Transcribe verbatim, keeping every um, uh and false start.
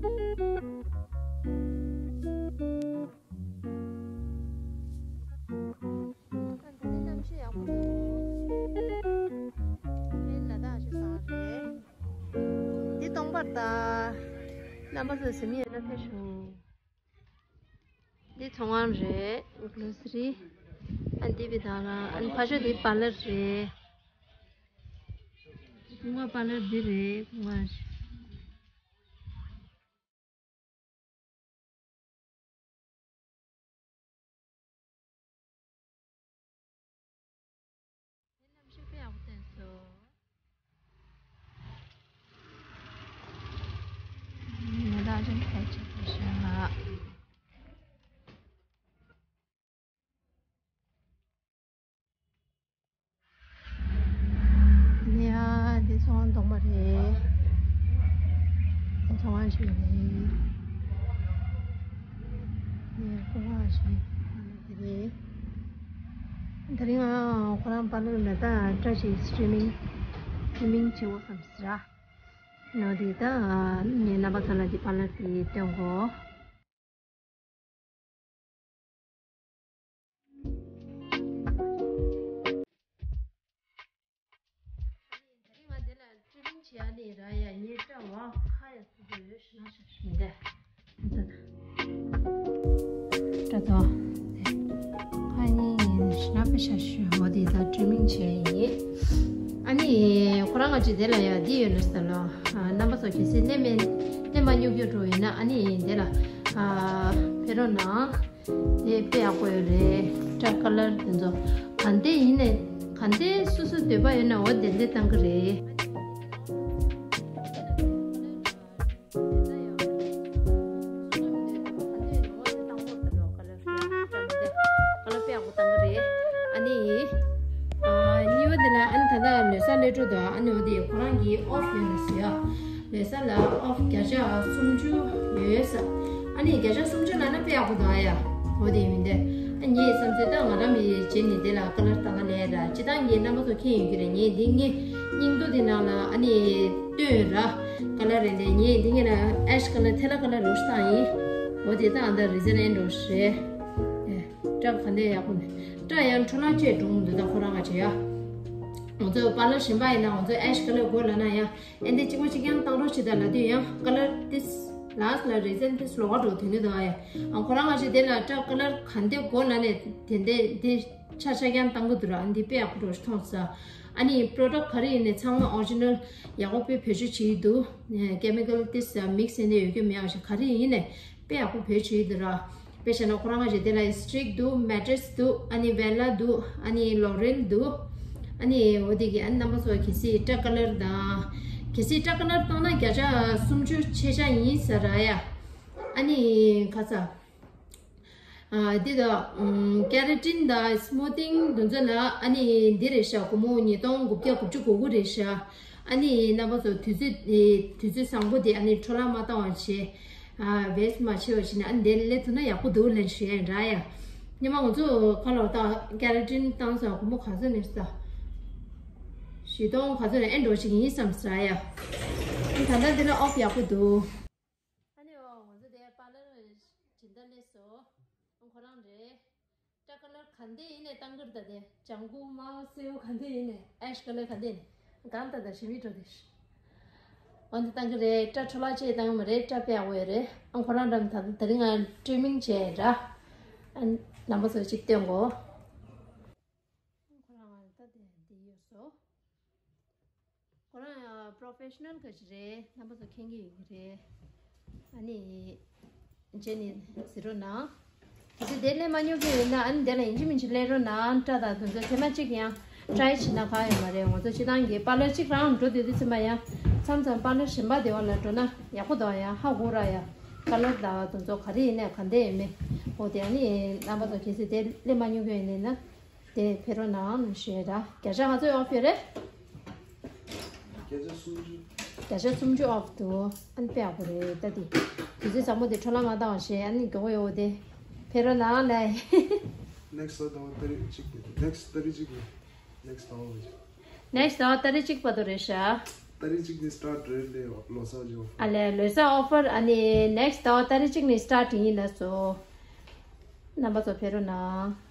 གནམ་གཤིས་ཡག་པོ་འདུག་ལ་དྭགས་ཆུ་བཟང་རེད། འདི་སྟོང་པར་ལྟ། རྣམ་པ་ཚོ་ཟིན་ཡོད་ན་ཕེབས་ཤོག་འདི་ཚོང་ཁང་རེད། གྷོ་རོ་སི་རི། ཨ་འདི་བི་དང་ལ་ཨ་ཕ་ཤོ་འདི་པར་ལར་རེད། ཁོང་པར་ལར་འདི་རེད་ཁོང་། གནམ་གཤིས་དཔེ་ཡག་པོ་བསྟན་སོང་། ང་རང་རིང་ཐལ་ཆེ་པོ་ཤག་ཡ། འདི་ཚོང་གདོང་པ་རེད། འདི་ཚོང་ཨ་ཞིག་རེད། ཡ། ཁོ་ཨ་ཞིག་རེད། དེ་རིང་ང་ཁོ་རང་པར་ལར་ལ་ད་སྐྲ་ཞིག་སི་ཊི་རི་མིང་སི་ཊི་རི་མིང་བྱེད་དགོས་བསམ་ཟེར་ར། ནོ་དེ་ད་ངས་རྣམ་པ་ཚོ་ལ་འདི་པར་ལར་དེ་སྟོན་གོ། ང་དེ་ལ་ཊི་རིམ་བྱེད་ཡ་ནི་ར་ཡ་ཉེ་སྐྲ་བ་ཁ་ཡ་སུ་དུ་ཡོད་ཤི་ན་ཤ་ཤི་མི་འདྲ། སྐྲ་དོ། ཁ་ཉིན་ཤི་ན་པ་ཤ་ཤི་འོ་དེ་ད་ཊི་རིམ་བྱེད་ཡ་ཡིན། ཨ་ནི་ཁོ་རང་ང་ཅི་དེ་ལ་ཡ་འདི་ཡོད་ལ་ས་ལོ། རྣམ་པ་ཚོ་གལ་སྲིད་ལས་མེད་ལས་མ་ཉུག་རྒྱུ་འགྲོ་ཡིན་ན་ཨ་ནི་དེ་ལ་ཕེ་རོ་ན། དེ་དཔེ་ཡག་པོ་ཡོད་རེད། སྐྲ་ཀ་ལར་དེ་ཚོ་ག་འདྲ་ཡིན་ནས་ག་འདྲ་སོ་སོ་འདོད་པ་ཡོད་ན་འོ་དེ་འདྲ་བཏང་གི་རེད། ཀ་ལར་དཔེ་ཡག་པོ་བཏང་གི་རེད། ཨ་ནི། གཉིས་པ་དེ་ལ་ཨ་ནི་ད་ལྟ་ལོས་ས་ལས་འགྲོ་དང་ཨ་ནི་འོ་དེ་ཁོ་རང་གི་ཨོཕ་ཡོད་ནས་ཟེར་ཡ། ལོས་ས་ལ་ཨོཕ་བརྒྱ་ཆ་སུམ་ཅུ་ཡོད་ས། ཨ་ནི་བརྒྱ་ཆ་སུམ་ཅུ་ལ་ན་དཔེ་ཡག་པོ་འདུག་ཨ་ཡ། འོ་དེ་མིན་ཏེ། ཨ་ངའི་བསམ་ཚུལ་ད་ང་རང་མི་བྱེད་ནི་དེ་ལ་ཀ་ལར་བཏང་ན་ལས་ར་སྤྱི་བཏང་ངའི་རྣམ་པ་ཚོ་མཁྱེན་ཡོད་ཀྱི་རེད། ངས་འདི་ངའི་སྙིང་རྡོ་དེ་ནང་ལ་ཨ་ནི་སྟོན་ར་ཀ་ལར་རེད་དེ་ངས་འདི་ངའི་ལ་ཨེཤ་ཀ་ལར་ཐལ་ལ་ཀ་ལར་རུ་བཏང་ཡིན། འོ་དེ་ད་ཨ་ད་རི་ཛན་ཨེན་འགྲོ་ཧྲེ། སྐྲ་ག་འདྲ་ཡག་པོ་ནས་སྐྲ་ཡང་འཕྲོ་བརླག་བཅས་འགྲོ་མི་འདུག་ད་ཁོ་རང་ག་བྱེད་ཡ། ང་ཚོ་པར་ལར་གཞན་པ་ཡིན་ན་ང་ཚོ་ཨེཤ་ཀ་ལར་དགོས་ལབ་ན་ཡང་ཨེ་འདི་གཅིག་པ་གཅིག་རྐྱང་བཏང་རོགས་བྱེད་ད་ལབ་དུས་ཡང་ཀ་ལར་ཏིས་ལཱས་ལ་རི་ཛན་ཏིས་ལོག་ག་འགྲོ་དོན་དུ་དང་ཡ། ཨང་ཁོ་རང་ག་བྱེད་དེ་ལ་སྐྲ་ཀ་ལར་ག་འདྲ་དགོས་ལབ་ནས་དེ་འདྲ་འདི་ཆ་ཆ་རྐྱང་བཏང་གི་འདུག་ར། ཨ་འདི་དཔེ་ཡག་པོ་འགྲོ་ཞིག་མཐོང་ས། ཨ་ནི་པྲོ་ཌག་ག་རེ་ཡིན་ནས་ཚང་མ་ཨོ་རི་ཇི་ནལ་ཡག་པོ་དཔེ་བེད་སྤྱོད་བྱེད་ཀྱི་འདུག་ཀེ་མི་ཀལ་ཏིས་མིག་སི་ཡིན་ནས་ཡོད་རྒྱུ་མེད་པ་ཞིག་ག་རེ་ཡིན་ནས། དཔེ་ཡག་པོ་བེད་སྤྱོད་ཡོད་འདུག་ར། དཔེ་བྱས་ན་ཁོ་རང་ང་ཞིག་དེ་ལ་སི་ཊིག་འདུག་མེ་ཊི་རེས་འདུག་ཨ་ནི་ཝེ་ལ་འདུག་ཨ་ནི་ལོ་རེལ་འདུག་ཨ་ནི་འོ་དེ་གི་ཨ་ནི་རྣམ་པ་ཚོ་གལ་སྲིད་སྐྲ་ཀ་ལར་དང་། གལ་སྲིད་སྐྲ་ཀ་ལར་བཏང་ན་བརྒྱ་ཆ་སུམ་ཅུ་ཆེ་ཆ་ཡིན་ཟེར་ར་ཡ། ཨ་ནི་ཁ་ཚ། ཨ་འདི་ད་ཀེ་ར་ཊིན་དང་སི་མུ་ཐིང་དེ་ཚོ་ལ་ཨ་ནི་འདི་རེད་ཤག་སྒོར་མོ་ཉིས་སྟོང་དགུ་བརྒྱ་དགུ་བཅུ་གོ་དགུ་རེད་ཤག་ཨ་ནི་རྣམ་པ་ཚོ་དུས་ཚོད་དུས་ཚོད་བཟང་པོ་དེ་ཨ་ནི་འཕྲོ་བརླག་མ་བཏང་བ་བྱས། ཨ་ཝེ་སི་མ་བྱེད་པ་བྱས་ན་ཨ་ནི་དེ་ལས་ཐུབ་ན་ཡག་པོ་འདུག་ལན་ཞུ་ཡ་ཡིན་ར་ཡ། སྔོན་མ་ང་ཚོ་ཁ་ལོ་ད་ཀེ་ར་ཊིན་བཏང་ས་སྒོར་མོ་ག་ཚོད་ནས་ས། བཞི་སྟོང་ག་ཚོད་ནས་ཨེ་འགྲོ་ཞིག་ཡིན་བསམ་ས་ཡ། ཨ་ནི་ད་ལྟ་འདི་ལ་ཨོཕ་ཡག་པོ་འདུག་ཨ་ནི་འོ་ང་ཚོ་དེ་པར་ལར་སྦྱིན་བདག་སླེབས་སོང་། ཁོ་རང་རེད། སྐྲ་ཀ་ལར་ག་འདྲ་ཡིན་ནས་བཏང་གི་རེད་ད་དེ། ལྗང་གུ་དམར་སེར་པོ་ག་འདྲ་ཡིན་ནས། ཨེཤ་ཀ་ལར་ག་འདྲ་ཡིན་ནས། གང་ལྟར་ད་ཞི་མི་འགྲོ་དེ། འོ་འདི་བཏང་གི་རེད། སྐྲ་འཕྲོ་བརླག་བཅས་བཏང་གི་མ་རེད། སྐྲ་དཔེ་ཡག་པོ་ཡོད་རེད། ཨ་ཁོ་རང་འགྲམ་ད་དེ་རིང་ང་ཊི་རི་མིང་བྱས་ར། ཨ་རྣམ་པ་ཚོ་གཅིག་སྟོན་གོ། ཁོ་རང་ང་ད་དེ་འདི་ཡོད་སོ། ཁོ་རང་ཡང་པྲོ་ཕེ་ཤ་ནལ་ག་ཞིག་རེད། རྣམ་པ་ཚོ་མཁྱེན་གྱི་ཡོད་ཀྱི་རེད། ཨ་ནི་རྗེས་ནས་ཟེར་རོགས་གནང་། གལ་སྲིད་དེ་ལས་མ་ཉོ་གི་ཡོད་ན་ཨ་ནི་དེ་ལ་ཡིན་གཅིག་མིན་གཅིག་སླེབས་རོགས་གནང་། སྐྲ་དང་དེ་ཚོ་ཚེར་མ་གཅིག་ཡང་ཊ་རའི་བྱེད་ན་གང་ཡོད་མ་རེད། ང་ཚོ་སྤྱི་བཏང་གི་པར་ལར་གཅིག་རང་འགྲོ་དུས་དུས་ཚོད་མ་ཡང་མཚམས་མཚམས་པར་ལར་གཞན་པ་དེ་བ་ལ་འགྲོ་ན་ཡག་པོ་འདུག་ཡང་ཧ་གོ་ར་ཡ། ཀ་ལར་དང་དེ་ཚོ་ག་རེ་ཡིན་ནས་ག་འདྲ་ཡིན་མིན། འོ་དེ་ཨ་ནི་རྣམ་པ་ཚོ་གལ་སྲིད་དེ་ལས་མ་ཉོ་གི་ཡོད་ན། དེ་ཕེ་རོ་ནང་ཞེས་ར། བརྒྱ་ཆ་ང་ཚོའི་ཨོ་ཕེ་རེད། བརྒྱ་ཆ་སུམ་ཅུ། བརྒྱ་ཆ་སུམ་ཅུ་ཨོཕ་འདུག་ཨ་ནི་དཔེ་ཡག་པོ་རེད་ད་དེ། དུས་ཚོད་བཟང་པོ་དེ་འཕྲོ་བརླག་མ་བཏང་བ་ཞེས་ཨ་ནི་མགྱོགས་པོ་ཡོད་དེ། ཕེ་རོ་ནང་ལས། ནེག་སི་ཟླ་བ་ཏ་རིག་གཅིག་དེ་ནེག་སི་ཏ་རིག་གཅིག་ནེག་སི་ཟླ་བ་གཅིག་ནེག་སི་ཟླ་བ་ཏ་རིག་གཅིག་བར་དུ་རེད་ཤག་ཏ་རིག་གཅིག་ནས་སི་ཊར་ཊི་རེད་ལེ། ལོ་གསར་གྱི་ཨོ་ཕར། ཨ་ལས། ལོ་གསར་ཨོ་ཕར་ཨ་ནི་ནེག་སི་ཊི་ཟླ་བ་ཏ་རིག་གཅིག་ནས་སི་ཊར་ཊི་ཡིན་ལགས་སོ། རྣམ་པ་ཚོ་ཕེབས་རོགས་གནང་།